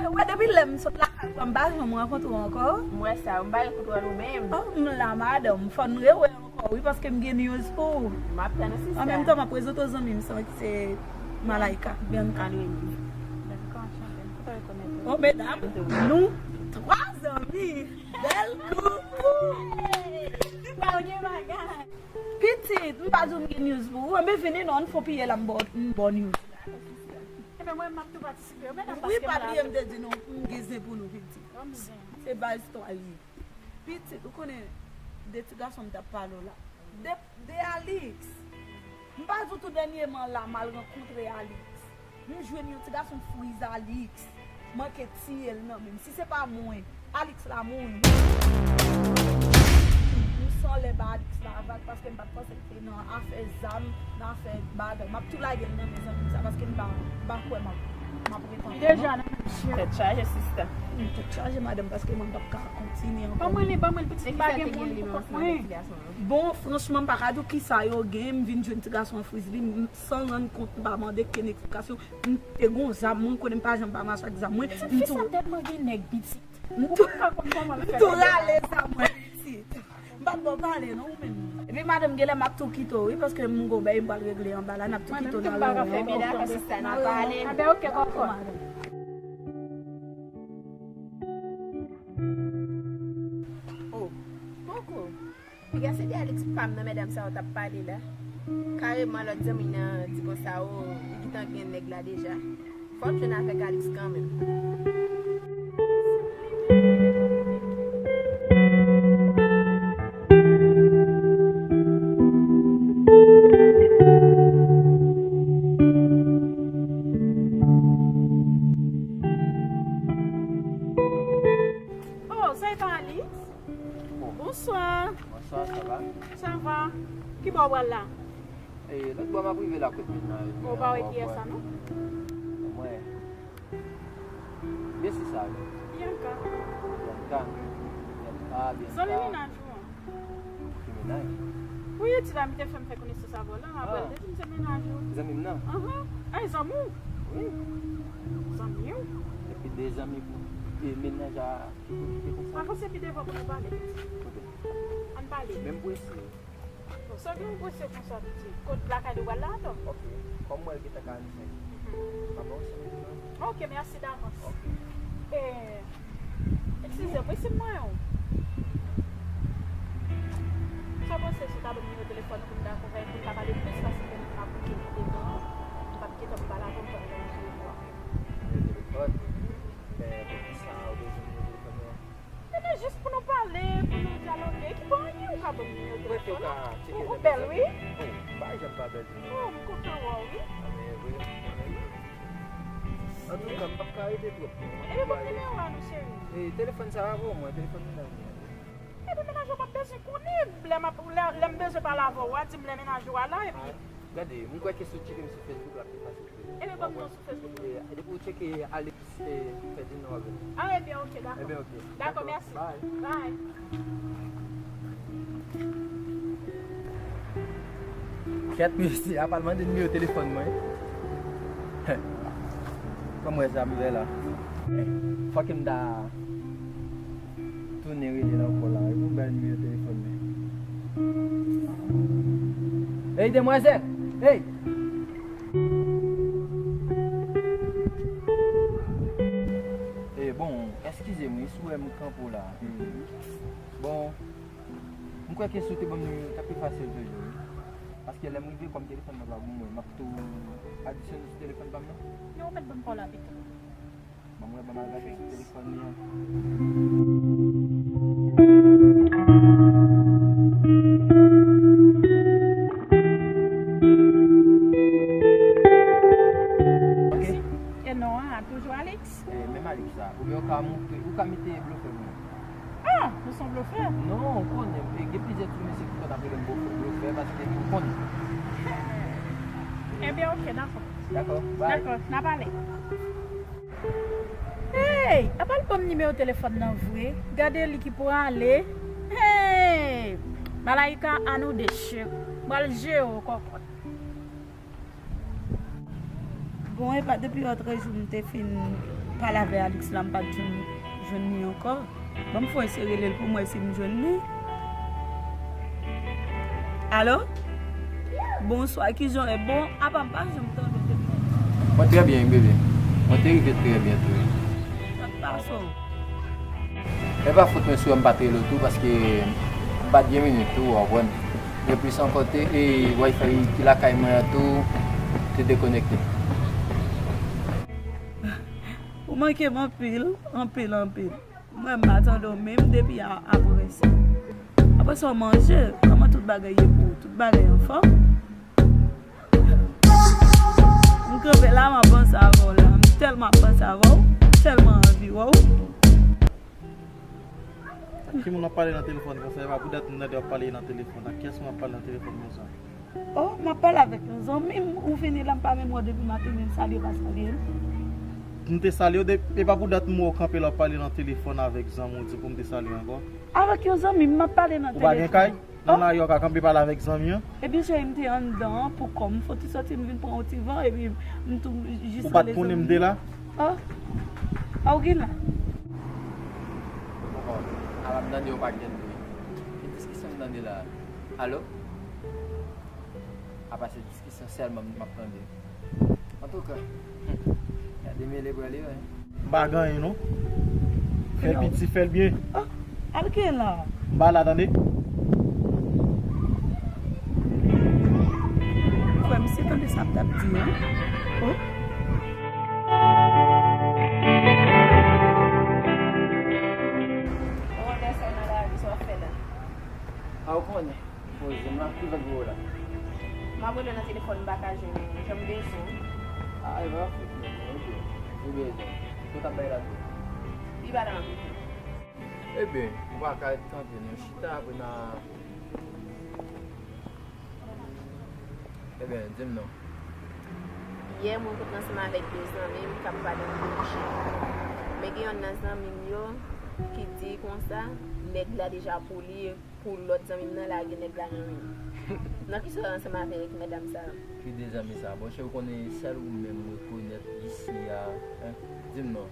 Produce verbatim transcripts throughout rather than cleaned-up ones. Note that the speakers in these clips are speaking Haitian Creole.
Wè, depi lè m sot lakay ou, m pa janm rankontre w ankò. M wè sa, m pa rankontre w ou menm. Oh, m la, madanm, fò n rewè ankò, wi, paske m gen news pou ou. M ap tann ou, sista. An menm tan, m ap prezante w zanmi m sa ki se Malaika, Bianca. Ann rele. Bianca, anchante. M kontan rekonèt ou. Oh, medam, nou twa zanmi. Bèl koup. Pa gen bagay. Pitit, m pa di w m gen news pou ou. Enben, vini non, n fon piye la, m ba w, m ba w news. Enben, mwen, m ap tou patisipe. Wi, pa bliye m te di nou, m gen zen pou nou, pitit. Se baz twa li ye. Pitit, ou konnen de ti gason m t ap pale w la. De, de Alix. M pa di w tou dènyèman la, m al rankontre Alix. M jwenn yon ti gason friz Alix. Manke tiye l nan men m. Si se pa mwen, Alix la mouri. M san lè ba Alix la vag paske m pa t panse l te nan afè zam, nan afè bagay. M ap tou lage l nan men zanmi m sa paske m pa, m pa kwè m ap, m ap repanti. Li deja nan men m. Tèt chaje, sista. M tèt chaje, madanm, paske mwen p ap ka kontinye ankò. Ban mwen li, ban mwen li, pitit, m pa gen moun pou kont mwen. Bon, franchman, m pa ka di w kisa yo gen, m vin jwenn ti gason an friz li, m, san rann kont, m pa mande kenn eksplikasyon. M te gon zam, mwen konnen m pa janm pa mache ak zam mwen. Pitit, fi sa tèlman gen nèg, pitit. M tou, m tou rale zam mwen, pitit. M pa t ba w pale non, ou menm. Epi madanm, genlè m ap tou kite w, wi, paske m gon bèy m pral regle anba la, n ap tou kite w nan reyinyon. Mwen menm tou m pa ka fè byen dakò, sista, n a pale. Anben, oke, kòkò. Oh, kòkò. Piga se de Alix pa m nan medam sa yo t ap pale la. Kareman lòt zanmi nan di konsa, o, li gentan gen nèg la deja. Fò m jwenn avèk Alix kanmenm. Oh, sa e pa Alix? Bon. Bonswa. Bonswa, sa va? Sa va. Ki bò w pral la? E, lòt bò m ap rive la kot mennaj mwen. Ou pa wè kiyès sa, non? Mwen. Mesye sa, wi. Bianca. Bianca. Bianca, Bianca. Zanmi mennaj ou an. Ki mennaj? Wi, ti dam te fè m fè konesans avè w la, apre l te di m se mennaj ou. Zanmi m nan? Ahan. Ay, zanmi w? Wi. Zanmi w? Epi de zanmi pou, e, mennaj a ki konplike konsa. Avanse pi devan pou nou pale. Ok. Ann pale. Men m prese. Bon, sa gen yon prese konsa, pitit. Kot lakay li pral la, atò? Ok. Kòm mwen, l gentan karannsenk. Mhm. M ap ba w senk minit, non? Ok, mèsi davans. Ok. E, eskize m, wi, si m manyen w. Sa w panse si w ta ban m nimewo telefòn ou pou n ta konvèse, pou n ta pale plis fasil ke m ap bouke videyo an? M p ap gentan pale avè w pandan m jere pou w. Nimewo telefòn? Men poukisa ou bezwen nimewo telefòn mwen? Ebyen, jis pou nou pale, pou nou dyaloge. Ki pa anyen, ou ka ban m nimewo telefòn ou. Ou bèl, wi. Oh, m pa janm pa bèl tou. Oh, m kontan wè w, wi. Anben, vre. Antouka, m p ap ka rete twòp, non. Ebyen, ban m nimewo a non, cheri. E, telefòn sa a pou mwen, telefòn mennaj mwen. Ebyen, mennaj ou p ap bezwen konnen. Lè m ap, lè, lè m bezwen pale avè w, w a di m lè mennaj ou a la, epi. Ah, gade, m kwè ke si w tcheke m sou Facebook la, pi fasil. Ebyen, ban m non sou Facebook. E, depi w tcheke Alix, e, Ferdinand, w ap jwenn. Ah, ebyen, ok, dakò. Ebyen, ok. Dakò, mèsi. Bye. Bye. Kèt, mesye, apa l mande nimewo telefòn mwen? Kòm wè sa m fè la. Fòk m ta tounen rele l ankò la. Epi yon bèl nimewo telefòn mwen. Ey, demwazèl! Ey! E, bon, eskize m, wi, si w wè m kanpe w la. E, bon, m kwè ke si w te ban m nimewo, ta pi fasil toujou, wi. Paske lè m rive, kòm telefòn nan pa pou mwen, m ap tou adisyone sou telefòn pa m nan. Non, ou mèt ban m pa w la pito. Ban m wè, ban m al gade sou telefòn li an. Ok. E non an, toujou Alix? E, menm Alix sa. Oubyen ou ka montre, ou ka mete blofè pou mwen. Ah, nou se yon blofè? Non, ou konnen, e, gen plizyè ti mesye ki konn ap rele m blofè, blofè, paske ou konnen. Ebyen, ok, dakò. Dakò, bye. Dakò, n a pale. Hey, apa l ban m nimewo telefòn nan vre? Gade li ki prale. Hey, Malaika, ann ou de chen. M pral jere w, kòkòt. Bon, e pa depi lòtrejou m te fin Pale avè Alex la, m pa t jwenn, jwenn li ankò. Ban m fè yon eseye rele l pou m wè si m jwenn li. Alo? Bonswa, kijan w ye? Bon, apa m pa janm tande w depi. Mwen trè byen, bebe. Mwen te rive trè byen tou. Sa k pase w? E pa fòt mwen si w wè m pa t rele w tou, paske m pa t gen minit tou, w konprann. E plis ankò, te, e, Wi-Fi ki lakay mwen an tou te dekonekte. Ou manke m anpil, anpil, anpil. Mwen, m pa tande w menm depi a, apre sa. Apre sa, w manje, kòman tout bagay ye pou ou? Tout bagay anfòm? M kanpe la, m ap panse avè w la. M tèlman ap panse avè w, m tèlman anvi wè w. Ak ki moun w ap pale nan telefòn konsa? E pa pou dat m tande w ap pale nan telefòn. Ak kiyès moun w ap pale nan telefòn konsa? Oh, m ap pale avèk yon zanmi m. Ou vini la, m pa menm wè w depi maten, men m salye w pa salye m. M te salye w, de- e pa pou dat m wè w kanpe la w ap pale nan telefòn avèk zanmi w, di pou m te salye w ankò. Avèk yon zanmi m, m ap pale nan telefòn. Ou pa gen kay? Nan lari w ka kanpe pale avèk zanmi an? Epi cheri, m te anndan an pou kò m. M fouti soti, m vin pran yon ti van, epi m tou jis rele zanmi m. Ou pa t konnen m te la? Oh. Ah, ou gen la? Ala m tande w pa gen dwe. Ki diskisyon m tande la? Alo? Apa se diskisyon sèlman m ap tande. Antouka, gade mele pral ye, wi. M pa gen anyen, non. Fè l piti, fè l byen. Ah, al gen la. M pa la, tande. Frè m, se tande sa m t ap di an. Oh. Ou wè sa nan lari, sa w ap fè la? A, ou konnen. Poze m la, ki lòt bò w la? M ap rele w nan telefòn, m pa ka jwenn ou. Jan m bezwen w. A, e pa fòt mwen, ok. Ou bezwen. Ki w t ap bay la tou? Li pa nan anpil. Ebyen, ou pa ka ret kanpe non, chita apre n a. Ebyen, di m non. Yè, mwen rankontre ansanm avèk de zanmi m k ap pale anpil bouche. Men gen yonn nan zanmi m yo ki di konsa, nèg la deja pou li, pou lòt zanmi m nan lage nèg la nan men m. Nan kisa w ansanm avèk medam sa yo? Ki de zanmi sa? Bon, cheri, ou konnen sèl ou menm m rekonèt isi a, en? Di m non.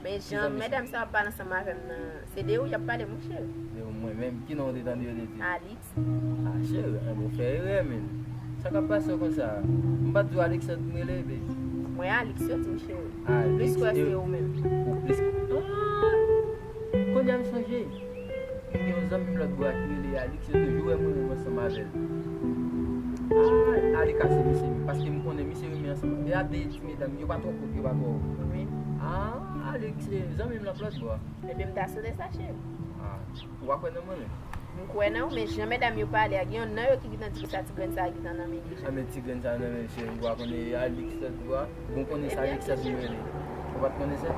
Men jan medam sa yo ap pale ansanm avè m nan, se de ou y ap pale, monchè. De ou mwen menm? Ki non ou te tande yo te di? Alix. Ah, cheri, enben, ou fè erè, menn. Sa k ap pase w konsa? M pa t di w Alix m rele, baby? Mwen Alix yo di m, cheri. Alix, m plis kwè se ou menm. Ou plis. Ah! Kounye a m sonje. M gen yon zanmi m lòt bò a ki rele Alix, yo toujou wè mwen menm ansanm avè l. Ah, ale kase misye menm, paske m konnen misye renmen ansanm. E a de ti medam, yo pa twò kout, yo pa twò. Wi. Ah, Alix, se zanmi m lòt, lòt bò a. Ebyen, m ta swete sa, cheri. Ah, ou pa kwè nan mwen menm? M kwè nan ou, men jan medam yo pale a, gen yonn nan yo ki gentan di konsa ti grenn sa a gentan nan men li deja. Ah, men ti grenn sa a nan men, cheri, ou pa konnen Alix lòt bò a? Bon, konnen sa Alix sa di mwen li. Ou pa t konnen sa?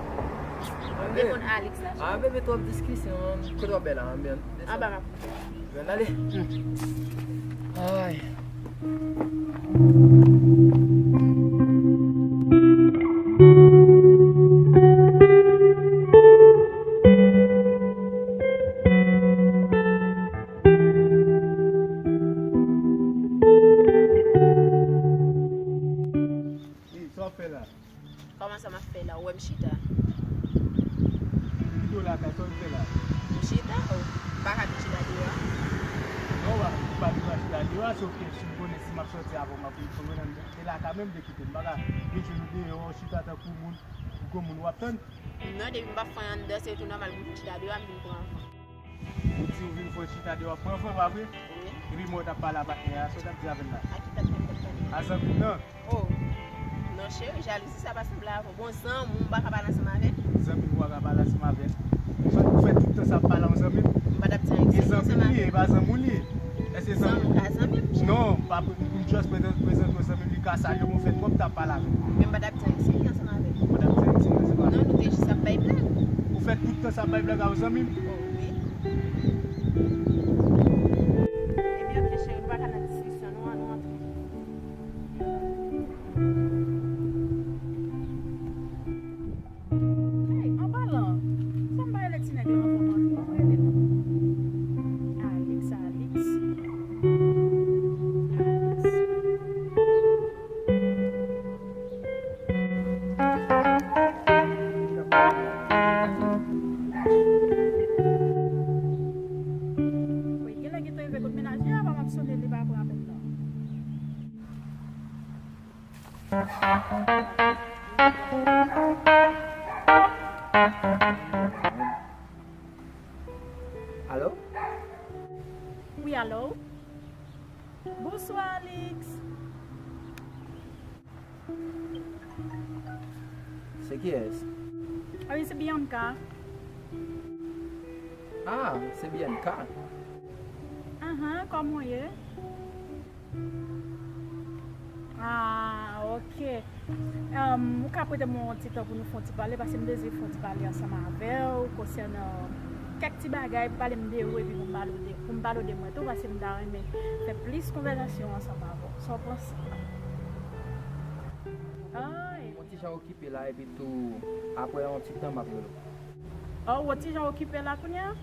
Mwen te konn Alix la, cheri. Ah, bebe, twòp diskisyon, kote w ap bay la, anben, desann. Anba m ap koute. Anben, ale. Ay. Ey, sa w ap fè la? Kòman sa m ap fè la? Ou wè m chita? Ou lakay, sa w ap fè la? M chita? Oh, m pa ka vin chita deyò a? Non, ou pa, ou pa bezwen chita deyò a, se oke, si m konnen si m ap sòti avè w, m ap vin tonbe nan, e lakay menm de kite m, m pa ka vin jwenn ou deyò, chita tankou moun, gwo moun w ap tann. Non, depi m p ap fè anyen anndan, se tou nòmal pou m vin chita deyò a, m vin pran van. Ou di ou vin fè chita deyò ap pran van, pa vre? Wi. Epi mwen t ap pale a patnè a, sa w t ap di avè l la? A ki patnè m t ap pale? A zanmi m nan. Oh. Non, cheri, jalouzi sa pa sanble avè w. Bon, zanmi w, m pa ka pale ansanm avè l? Zanmi w, ou pa ka pale ansanm avè l? Ou fè, ou fè tout tan sa ap pale a yon zanmi m? M pa t ap di anyen de serye ansanm avè l. E zanmi w li ye, e pa zanmi w li ye. Èske zanmi w? Zanmi w ka zanmi m, cheri. Non, pa pou m just prezan-, prezante w zanmi m, li ka salye w, mwen fè twòp tan ap pale avè l. Men m pa t ap di anyen de serye ansanm avè l. Ou pa t ap di anyen de serye ansanm avè l? Non, nou te jis ap bay blag. Ou fè tout tan sa ap bay blag a yon zanmi m? Oh, wi. Ebyen, oke, cheri, nou pa ka nan diskisyon, nou an, nou antre. Hey, an palan, sa m pa rele ti nèg la ankò, m antre, m rele l. Alix, Alix. Alix. Li ap Alo? Wi, alo? Bonswa, Alix. Se kiyès? A wi, se Bianca. Ah, se Bianca. Ahan, kòman w ye? Ah, ok. Em, ou ka prete mwen yon ti tan pou nou fè yon ti pale, paske m dezi fè yon ti pale ansanm avè w konsènan kèk ti bagay, pou pale m de ou, epi pou m pale w de, pou m pale w de mwen tou, paske m ta renmen fè plis konvèsasyon ansanm avè w. Sa w panse? Ah, yon ti jan okipe la, epi tou, apre yon ti tan, m ap rele w. Oh, ou ti jan okipe la kounye a?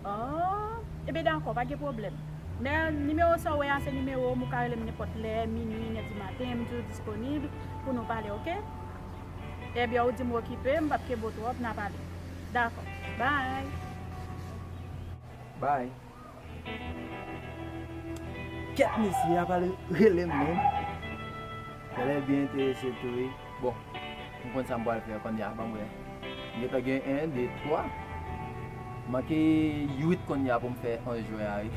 Oh, ebyen dakò, pa gen pwoblèm. Men nimewo sa w wè a se nimewo m, ou ka rele m nenpòt lè, minui, nèdi maten, m toujou disponib pou nou pale, ok? Ebyen, ou di m okipe, m p ap kenbe w twòp, n a pale. Dakò, bye. Bye. Kèt mesye a pral rele m menm. Genlè l byen enterese tou wi. Bon, m konn sa m pral fè kounye a, ban m wè. M gentan gen en, de, twa. Manke uit kounye a pou m fè onz jwè a wi.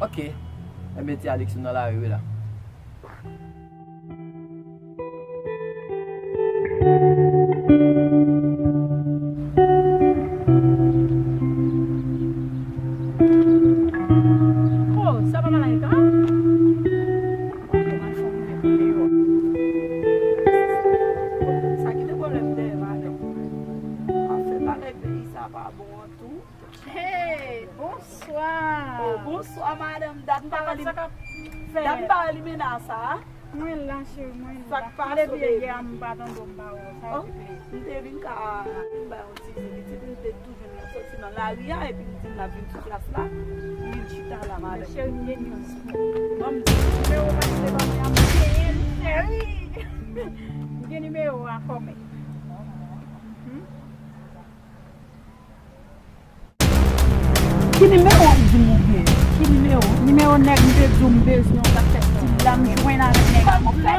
Ok. Enben ti Alix, nou nan lari wi la. Oh, sa pa mal anyen tou, non? Bon, m al fè yon mouvman deyò. Sa ki te pwoblèm dèyè madanm? Anfen, bagay peyi sa pa bon an tou. Hey, bonswa. Oh, bonswa, madanm. Dat m pa wè li, dat m pa wè limena sa. Mwen la, cheri, mwen la. Sa k pase, baby? Depi yè a, m pa tande w, m pa wè w. Sa yo te ple. M te vin ka, m vin bay yon ti vizit. M te tou jwenn mwen soti nan lari a, epi m di m ap vin sou plas la. M vin chita la, madanm. Cheri, m gen news pou ou. Ban m di. Nimewo w pase ban mwen an, m genyen l, cheri. M gen nimewo a kòmè. Mhm. Ki nimewo w di m ou gen? Ki nimewo? Nimewo nèg m te di w m bezwen, w t ap fè stil la, m jwenn avèk nèg la.